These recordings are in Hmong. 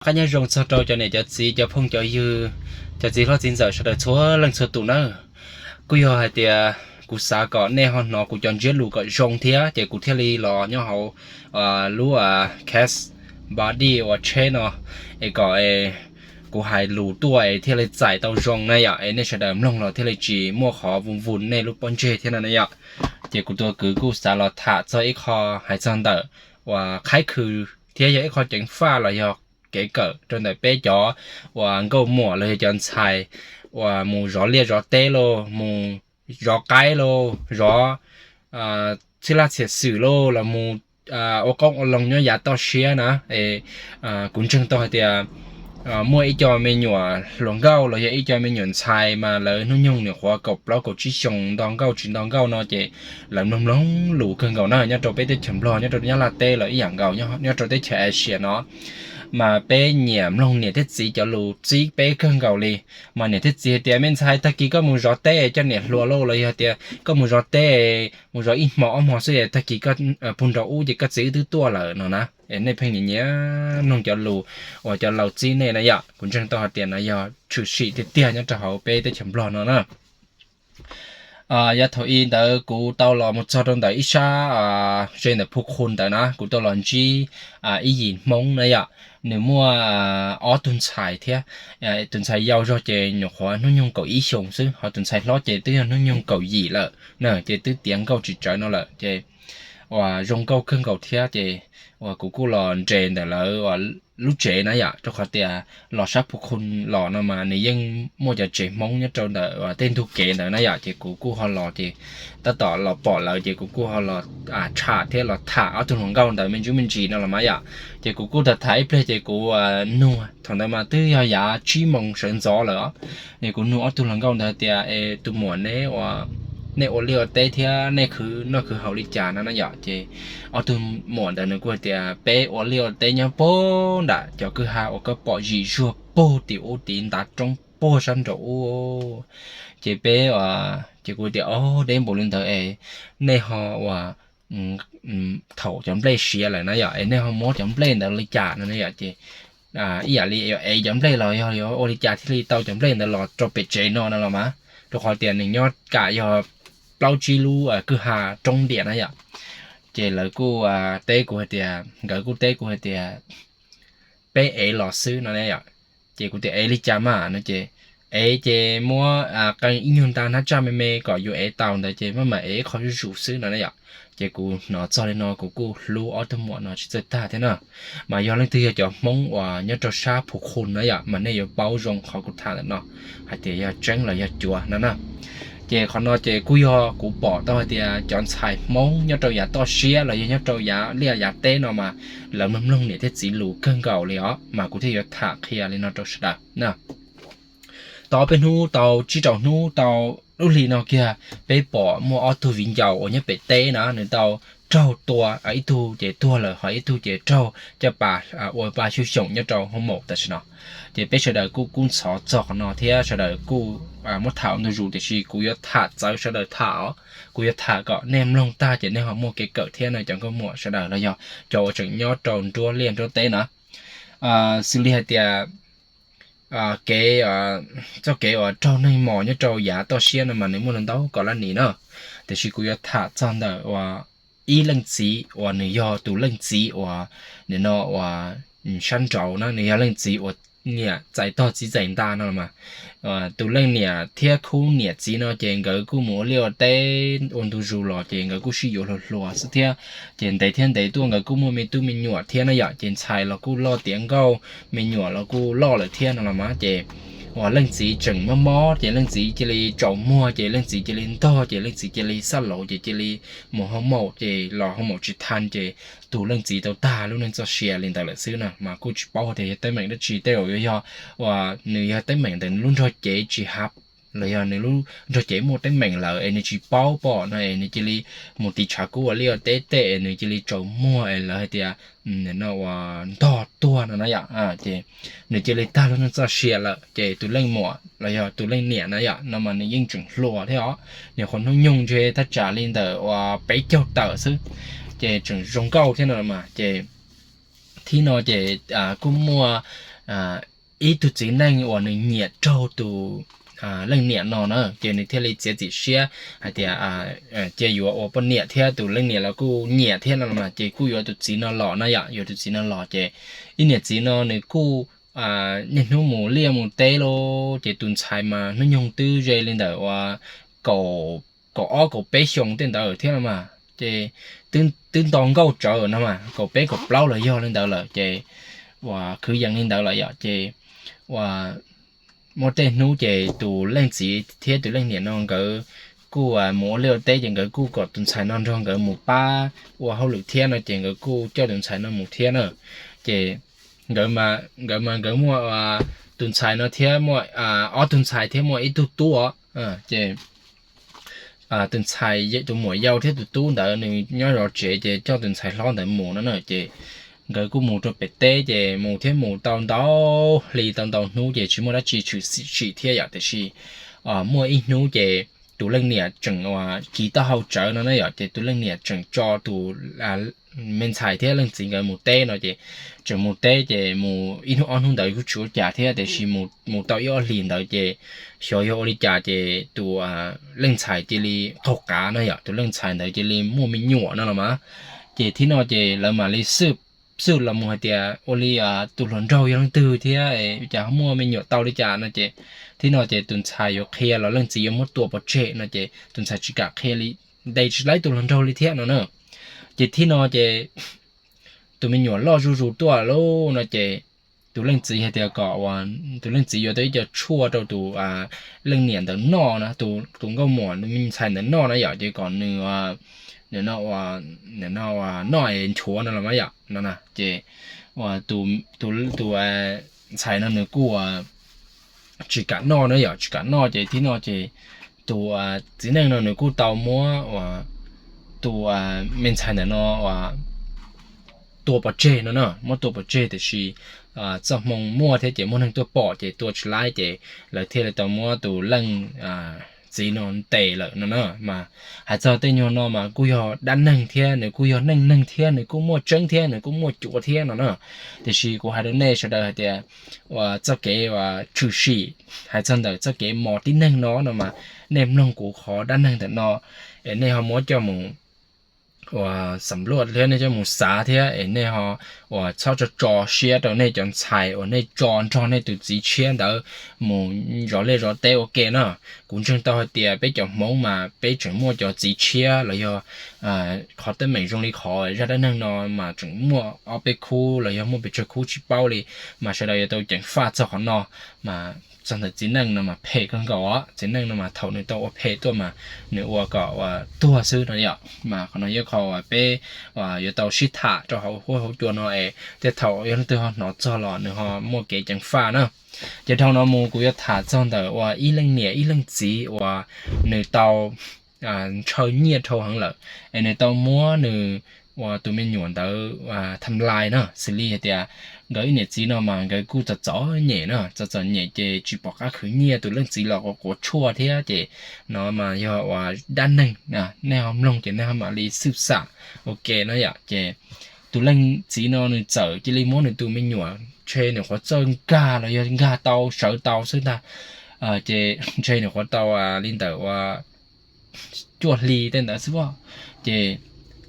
Qab nyob zoo txog rau cov niam cov txiv, cov phooj cov ywg, cov txiv hlob txiv ntxawm sawv daws txhua leej txhua tus nawb. Kuj yog hais tias kuv xav kom nej ho hnov kuv cov ntsiab lus kom zoo thiab ces kuv thiaj li los nyob hauv lub Cast Buddy uas tsheb no es kom kuv hais lus tuaj es thiaj li txais tau zoo na yom, es nej sawv daws mloog los thiaj li tsis muaj qhov vun vun nej lub pob ntseg thiab no na yom. Ces kuv tus kwv kuj xav los tham txog ib qho hais txog ntawm uas qhaib khw thiab yog ib qho ceev faj los yog kev kawm rau ntawm peb cov uas nkauj muam los yog cov ntxhais uas mus zov liaj zov teb los mus zov qaib los zov txhij laj txhiam xwm los los mus ua qoob ua loo nyob yav toj siab na. Kuv ntseeg tau hais tias muaj ib co me nyuam hluas nkauj los yog ib co me nyuam ntxhais mas lawv hnub nyoog nyuam qhuav kaum plaub kaum tsib xyoos nto nkauj tsis nto nkauj no ces lawv mloog mloog lus kawg nkaus na. Nyob rau peb teb chaws Nplog, nyob rau Nyab Laj teb los ib yam nkaus, nyob rau teb chaws Asia no mas peb nyiam mloog niam thiab txiv cov lus txib peb kawg nkaus li. Mas niam thiab txiv hais tias me ntxhais, tag kis koj mus zov teb coj niam hluas lauj, los yog tias koj mus zov teb mus zov ib hmo ob hmo xwb es tag kis koj puag nraum ub ces koj txiv wb twb tuaj lawm no na. Nej pheej nyiam nyiam mloog cov lus uas cov laus txib nej na yom. Kuv ntseeg tau hais tias no yog tshwm sim tiag tiag nyob rau hauv peb teb chaws Nplog no na. Yav thaum i ntawd kuv tau los mus txog rau ntawm ib sab ze ntawm Phu Khu ntawd na, kuv tau los ntsib ib yim Hmoob na yom. Nws muaj ob tug ntxhais thiab. Tus ntxhais yau zog ces nyuam qhuav hnub nyoog kaum ib xyoos xwb, ho tus ntxhais hlob ces twb yog hnub nyoog kaum yim lawm na, ces twb tiav nkauj tsis tsawg no lawm ces uas zoo nkauj kawg nkaus thiab ces uas kuv kuj los nres ntawm lawv lub tsev na yom, rau qhov tias los sab Phu Khu los no mas nws yeej muaj cov tsev Hmoob nyob rau ntawm tej ntug kev ntawd na yom, ces kuv kuj ho los ces tab tom los pom lawv ces kuv kuj ho los tsham thiab los tham ob tug hluas nkauj ntawd me ntsis me ntsis no los mas yom. Ces kuv kuj tham tham ib pliag ces kuv nug, thaum ntawd mas twb yog yav tsib moos sawv ntxov lawm os. Ces kuv nug ob tug hluas nkauj ntawd tias es tus muam, nej ua liaj ua teb thiab nej khwv noj khwv haus li cas no na yom. Ces ob tug muam ntawd nws kuj hais tias peb ua liaj ua teb nyob puag nram cov kwj ha uas koj pom zim zuag puag tim ub tim ntav roob puag sab nraum ub. Ces peb, ces kuv tias o, deb npaum li ntawd es nej ho uas thaum cov nplej siav lawm na yom es nej ho muab cov nplej ntawd li cas no na yom. Ces ib yam li yuav ev cov nplej los yog yuav ua li cas thiaj li tau cov nplej ntawd los rau pem tsev no no los mas, rau qhov tias nws nyob kam yog plaub tsib lub kwj ha roob ntiam na yom. Ces lawv kuj teb kuv hais tias, nkawd kuj teb kuv hais tias peb ev los xwb no na yom. Ces kuv tias ev li cas mas no ces ev ces muab qee ib nyuag nta hnab tsaj me me kom yus ev tau ntawd ces maj mam ev ib qho zuj zus xwb no na yom. Ces kuv hnov txog li no kuv kuj hlub ob tug muam no tsis txawj tag thiab na. Mas yog leej twg yog cov Hmoob uas nyob rau sab Phu Khu na yom mas nej yuav paub zoo qhov kuv tham ntawm no hais tias yog tseeb los yog cuav no na. Ces qhov no ces kuj yog kuv pom tau hais tias cov ntxhais Hmoob nyob rau yav toj siab los yog nyob rau yav liaj yav teb no mas lawv mloog mloog niam thiab txiv lus kawg nkaus li os, mas kuv thiaj yuav tham qhia li no rau sawv daws na. Tau ob peb hnub tau tsib rau hnub tau lub hli no kiag, peb pom muaj ob tug viv ncaus uas nyob pem teb na nws tau raug tua, ib tug ces tuag lawm ho ib tug ces raug caj pas ua pa xyu xyoom nyob rau hoob maum tam sim no. Ces peb sawv daws kuj kub ntxhov txog qhov no thiab sawv daws kuj muab tham ua ntu zus tiam sis kuv yuav tham txawv sawv daws tham os. Kuv yuav tham kom nej mloog tag ces nej ho muaj kev kawm thiab no cov nkauj muam sawv daws los yog cov uas tseem nyob rau nruab liaj nruab teb na. Xws li hais tias kev, txoj kev uas raug neeg mos nyob rau yav toj siab no mas nws muaj ntau kom lab nim na. Tiam sis kuv yuav tham txog ntawm uas ib leej txiv uas nws yog tus leej txiv uas nim no uas sab nraud na, nws yog leej txiv uas niam txais tog txiv txais nta no los mas. Tus leej niam thiab khub niam txiv no ces nkawd kuj mus ua liaj ua teb ua ntu zus los ces nkawd kuj sib yuav hluas hluas xwb thiab. Ces ntev thiab ntev tuaj nkawd kuj muaj me tub me nyuam thiab na yom, ces ntxhais los kuj loj tiav nkauj, me nyuam los kuj loj lawm thiab no los mas ces uas leej txiv tseem mob mob ces leej txiv cia li tsaus muag ces leej txiv cia li ntog ces leej txiv cia li xab laud ces cia li mus hoob maum ces los hoob maum tsis tha ces tus leej txiv tau tag lub neej txoj sia li ntawd lawm xwb na. Mas kuj tsis paub tias yog teeb meem dab tsi, tej zaum yuav yog uas nws yog teeb meem ntawm nws lub nrog cev tsis hab los yog nws lub nrog cev muaj teeb meem lawm es nws tsis paub pom no es nws cia li mus tiv tshav kub ua liaj ua teb tej es nws cia li tsaus muag es lawv hais tias no uas ntog tuag no na yom. Ces nws cia li tag lub neej txoj sia lawm ces tus leej muam los yog tus leej niam na yom no mas nws yeej tseem hluas thiab os, nyuam qhuav hnub nyoog ntshe thaj tsam li ntawm uas peb caug tawm xwb, ces tseem zoo nkauj thiab no mas ces thib no ces kuj muaj ib tug txiv neej uas nws nyiam raug tus leej niam no na, ces nws thiaj li txiav txim siab hais tias cia yuav ua poj niam thiab. Tus leej niam los kuj nyiam thiab no mas ces kuj yuav tus txiv no los na yom, yuav tus txiv no los ces ib niam txiv no nws kuj niaj hnub mus liaj mus teb lauj, ces tus ntxhais mas hnub nyoog twb ze li ntawm uas kaum, kaum ob kaum peb xyoos tej ntawd thiab no mas ces twb nto nkauj tsawv no mas kaum peb kaum plaub los yog li ntawd lawm ces uas kwv yees li ntawd lawm yom ces uas muaj tej hnub ces tus leej txiv thiab tus leej niam no nkawd kuj mus ua liaj ua teb ces nkawd kuj kom tus ntxhais no nrog nkawd mus pab ua hauj lwm thiab no ces nkawd kuj coj tus ntxhais no mus thiab na. Ces nkawd, nkawd mas nkawd muaj tus ntxhais no thiab muaj ob tug ntxhais thiab muaj ib tug tub os. Ces tus ntxhais, tus muam yau thiab tus tub ntawd nws nyob zov tsev ces coj tus ntxhais hlob ntawd mus no na ces nkawd kuj mus rau pem teb ces mus thiab mus tau ntau hli tau ntau hnub ces tsis muaj dab tsi tshwm sim thiab yom, tiam sis muaj ib hnub ces tus leej niam tseem uas kiv taub hau tsawv no na yom, ces tus leej niam tseem tso tus me ntxhais thiab leej txiv nkawd mus teb no ces tseem mus teb ces mus ib hnub ob hnub ntawd kuj tsis ua cas thiab, tiam sis mus tau ib ob hlis ntawd ces xyov yog ua li cas ces tus leej ntxhais cia li qaug qav no yom, tus leej ntxhais ntawd cia li muaj me nyuam no los mas. Ces thib no ces lawv mam li xwb los mus hais tias ua li tus hluas nraug yog leej twg thiab cas ho muaj me nyuam tau li cas no ces thib no ces tus ntxhais yuav qhia los leej txiv yuav muab tua pov tseg no ces tus ntxhais tsis kam qhia li, ntes tsis laib tus hluas nraug li thiab no na. Ces thib no ces tus me nyuam loj zuj zus tuaj lauj no ces tus leej txiv hais tias kom tus leej txiv yuav tau ib co tshuaj rau tus leej niam ntawd noj no, tus nkauj muam me ntxhais ntawd noj no yom, ces kom nws noj nchuav no los mas yom no ces tus ntxhais no nws kuj tsis kam noj na yom, tsis kam noj ces thib no ces tus txiv neej no nws kuj tau muab tus me ntxhais ntawm no tua pov tseg no na, muab tua pov tseg tiam sis txoj hmoo muaj thiab ces muaj neeg tuaj pom ces tua tsis laib ces lawv thiaj li tau muab tus leej txiv no ntes lawm no na. Mas hais txog tej nyuag no mas kuj yog dab neeg thiab nws kuj yog neej neeg thiab nws kuj muaj tseeb thiab nws kuj muaj cuav thiab no na. Tiam sis kuv hais rau nej sawv daws hais tias uas txoj kev uas tshwm sim hais txog ntawm txoj kev mos tib neeg no no mas nej mloog kuv qhov dab neeg ntawm no es nej ho muab coj mus uas xam luaj thiab nej coj mus xav thiab es nej ho uas txhob tso tso siab rau nej cov ntxhais uas nej tso nrog nej tus txiv tshiab ntawd mus zov liaj zov teb ua ke na. Kuv ntseeg tau hais tias peb cov Hmoob mas peb tseem muaj cov txiv tshiab los yog qhov teeb meem zoo li qhov zaj dab neeg no mas tseem muaj ob peb khub los yog muaj pes tsawg khub tsis paub li, mas sawv daws yuav tau ceev faj txog qhov no. Mas txog ntawm txiv neej no mas phem kawg nkaus os, txiv neej no mas thaum nws tau ua phem tuaj mas nws ua kom uas tuag xwb no yom. Mas qhov no yog qhov uas peb yuav tau sib tham rau hauv huab hauv cua no es tej thaum yog leej twg ho hnov txog los nws ho muaj kev ceev faj na. Ces dhau no mus kuv yuav tham txog ntawm uas ib leej niam ib leej txiv uas nws tau ntshaw nyiaj dhau heev lawm es nws tau muab nws uas tus me nyuam ntawd tham lais na, xws li hais tias nkawd ib niam txiv no mas nkawd kuj txom txom nyem na, txom txom nyem ces tsis pom qab khwv nyiaj, tus leej txiv los quav quav tshuaj thiab ces no mas yog uas dab neeg, nej ho mloog ces nej ho mam li xwb xam ua ke na yom. Ces tus leej txiv no nws txawm cia li muab nws tus me nyuam ntshe nws qhuav txawj nkag los yog nkag tau sawv tau xwb ntag, ces ntshe nws qhuav tau li ntawm uas cuaj hli tej ntawd xwb os. Ces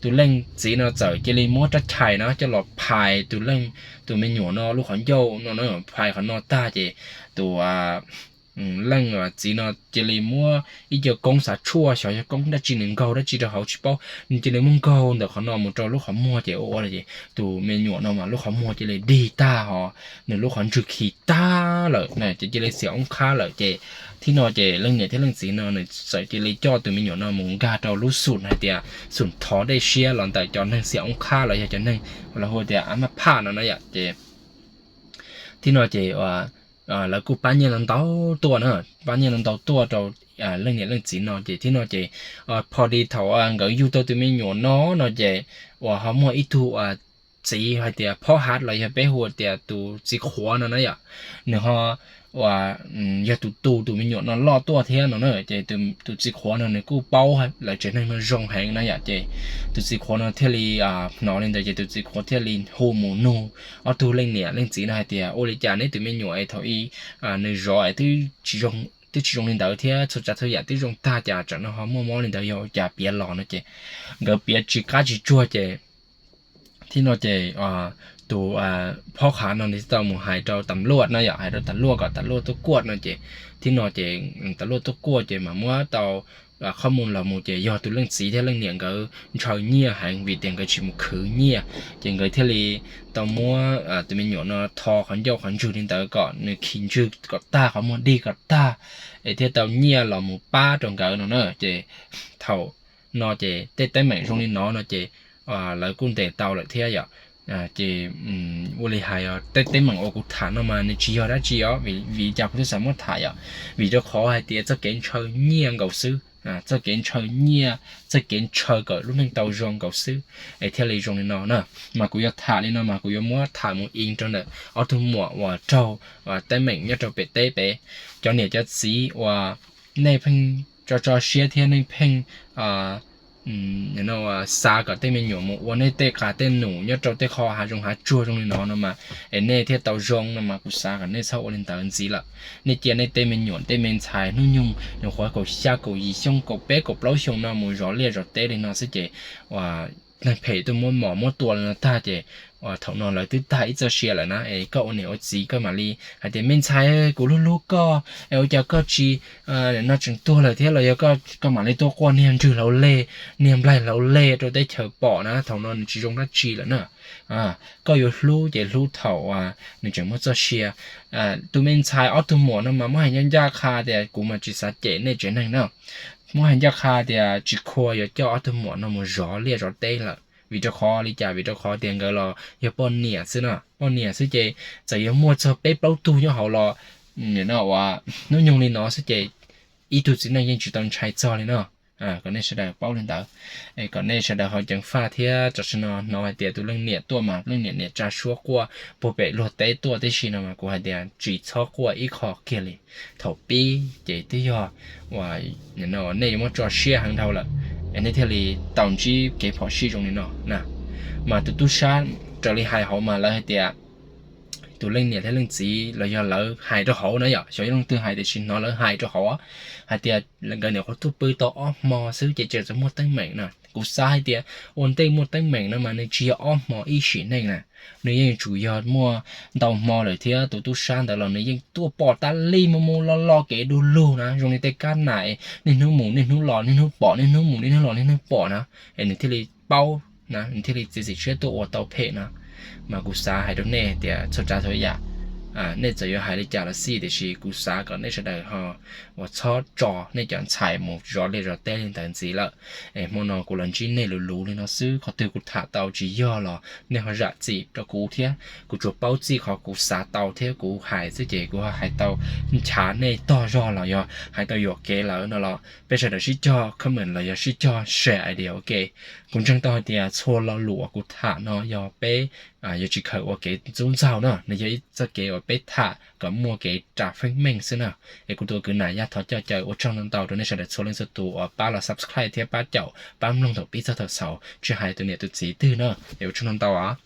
tus leej txiv no txawm cia li muab rab chais no coj los phais tus leej, tus me nyuam no lub qhov ncauj no, phais qhov no tag ces tus leej txiv no cia li muab ib co koob xav tshuaj, xyov yog koob dab tsi nws nkaug dab tsi rau hauv tsis paub, nws cia li muab nkaug ntawm qhov no mus rau lub qhov muag ces ua ua ces tus me nyuam no mas lub qhov muag cia li dig tag ho nws lub qhov ntswg khi tag lawm na, ces cia li xiam oob qhab lawm. Ces thib no ces leej niam thiab leej txiv no nws txawm cia li coj tus me nyuam no mus nkag rau lub xum hais tias xum thov dej siab los ntawm cov neeg xiam oob qhab los yog cov neeg los hu tias a maj phaj no na yom. Ces thib no ces lawv kuj pab nyiaj ntau ntau tuaj na, pab nyiaj ntau ntau tuaj rau leej niam leej txiv no ces thib no ces pho di thaum nkawd yug tau tus me nyuam no no ces uas ho muaj ib tug txiv hais tias phob hav los yog peb hu tias tus txiv qhuav no na yom, nws ho uas yog tus tu tus me nyuam no loj tuaj thiab no na. Ces tus txiv qhuav no nws kuj paub lawv tsev neeg no zoo heev na yom. Ces tus txiv qhuav no thiaj li hnov li ntawd ces tus txiv qhuav thiaj li hu mus nug ob tug leej niam leej txiv no hais tias, ua li cas neb tus me nyuam es thaum ub nws zov es twb tsis zoo li ntawd thiab txhua tsav txhua yam twb zoo tag, cas tsam no ho muaj mob li ntawd, yog ua cas piav los no. Ces nkawd piav tsis qab tsis tsuag ces thiab no ces tus phob hav no nws tau mus hais rau tas luaj no yom, hais rau tas luaj kom tas luaj tuaj kuaj no. Ces thiab no ces tas luaj tuaj kuaj ces mam muab tau qhov mus los mus ces yog tus leej txiv thiab leej niam nkawd ntshaw nyiaj heev vim tias nkawd tsis mus khwv nyiaj. Ces nkawd thiaj li tau muab tus me nyuam no tho qhov ncauj qhov ntswg li ntawd kom nws khi ntswg kom tag, qhov muag dig kom tag, es thiaj tau nyiaj los mus pab rau nkawd no na. Ces thaum no ces tej teeb meem zoo li no no ces lawv kuj ntes tau lawm thiab yom. Ces ua li hais tej teeb meem uas kuv tham no mas nws tsis yog dab tsi os, vim li cas kuv thiaj xav muab tham yom? Vim rau qhov hais tias txoj kev ntshaw nyiaj nkaus xwb, txoj kev ntshaw nyiaj, txoj kev ntshaw kom lub neej tau zoo nkaus xwb, es thiaj li zoo li no na. Mas kuv yuav tham li no mas kuv yuav muab tham mus ib rau ntawm ob tug muam uas raug teeb meem nyob rau pem teb pem. Cov niam cov txiv uas nej pheej tso tso siab thiab nej pheej xav kom tej me nyuam mus ua nej tej qab tej num nyob rau tej qho hav zoov hav tsuag zoo li no no mas, es nej thiaj tau zoo no mas kuv xav kom nej txhob ua li ntawd ntxiv lawm. Nej cia nej tej me nyuam tej me ntxhais hnub nyoog nyuam qhuav kaum xya kaum yim xyoo kaum peb kaum plaub xyoo no mus zov liaj zov teb li no xwb ces uas neeg phem tuaj muab mos muab tua li no tag ces thaum no lawv twb tag ib txoj sia lawm na. Es koj ua niam ua txiv koj mam li hais tias, me ntxhais, kuv hlub hlub koj es ua cas koj tsis, no tseem tuag lawm thiab los yog koj mam li tuaj quaj niag nrwg hlauv leg, niag nplaig hlauv leg rau teb chaws pom na, thaum no nws tsis zoo dab tsi lawm na. Koj yuav hlub ces hlub thaum nws tseem muaj txoj sia. Tus me ntxhais ob tug muam no mas muab hais ncaj ncaj qha tias kuv mas tsis xav cem nej tsev neeg na, muab hais ncaj qha tias tsis khuam yuav coj ob tug muam no mus zov liaj zov teb lawm. Vim rau qhov li cas? Vim rau qhov tias nkawd los yog poj niam xwb no, poj niam xwb ces txawm yuav muaj txog peb plaub tug nyob hauv los no uas hnub nyoog li no xwb ces ib tug txiv neej yeej tsis tau ntshai txog li no. Kom nej sawv daws paub li ntawd, kom nej sawv daws ho ceev faj thiab. Tam sim no hnov hais tias tus leej niam tuaj mas leej niam niam tsa suab quaj puag pem luag teb tuaj tib si no mas kuv hais tias tsis txhob quaj ib qho kiag li. Thaum pib ces twb yog uas nej yuav muab tso siab heev dhau lawm, es nej thiaj li tau ntsib kev phom sij zoo li no na. Mas tus tub sab raws li hais hauv mas lawv hais tias tus leej niam thiab leej txiv los yog lawv hais rau hauv na yom, xyov yog leej twg hais tiam sis hnov lawv hais rau hauv hais tias nkawd nyuam qhuav tuaj pw tau ob hmo xwb ces tseem txawm muaj teeb meem na. Kuv xav hais tias ua ntej muaj teeb meem no mas nws tsis yog ob hmo ib sim neej na, nws yeej tsum yog muaj ntau hmo lawm thiab. Tus tub sab ntawd los nws yeej tuaj pom tab li mus mus los los kev du lug na, zoo li tej kab nas niaj hnub mus niaj hnub los, niaj hnub pom niaj hnub mus niaj hnub los niaj hnub pom na, es nws thiaj li paub na, nws thiaj li txiav txim siab tuaj ua tau phem na. Mas kuv xav hais rau nej tias txhua tsav txhua yam, nej txawm yuav hais li cas los xij tiam sis kuv xav kom nej sawv daws ho uas txhob tso nej cov ntxhais mus zov liaj zov teb li ntawd ntxiv lawm. Es hmo no kuv los ntsib nej luv luv li no xwb, qhov twg kuv tham tau tsis yog los nej ho zam txim rau kuv thiab. Kuv tsuas paub txij qhov kuv xav tau thiab kuv hais xwb ces kuv hais tau nchav nej tog zog los yog hais tau yuam kev lawm no los peb sawv daws sib cog comment los yog sib cog share idea ua ke. Kuv ntseeg tau hais tias txhua lo lus uas kuv tham no yog peb yuav tsis khaws ua kev ntxub ntxaug no, nws yog ib txoj kev uas peb tham kom muaj kev ras feeb meej xwb na. Es kuv tus kwv Nam Yaj thov coj caw ua tsaug ntau ntau rau nej sawv daws txhua leej txhua tus uas pab los subscribe thiab pab caum pab mloog thaum pib txog thaum xaus, tsis hais tus niam tus txiv twg na, es ua tsaug ntau ntau os.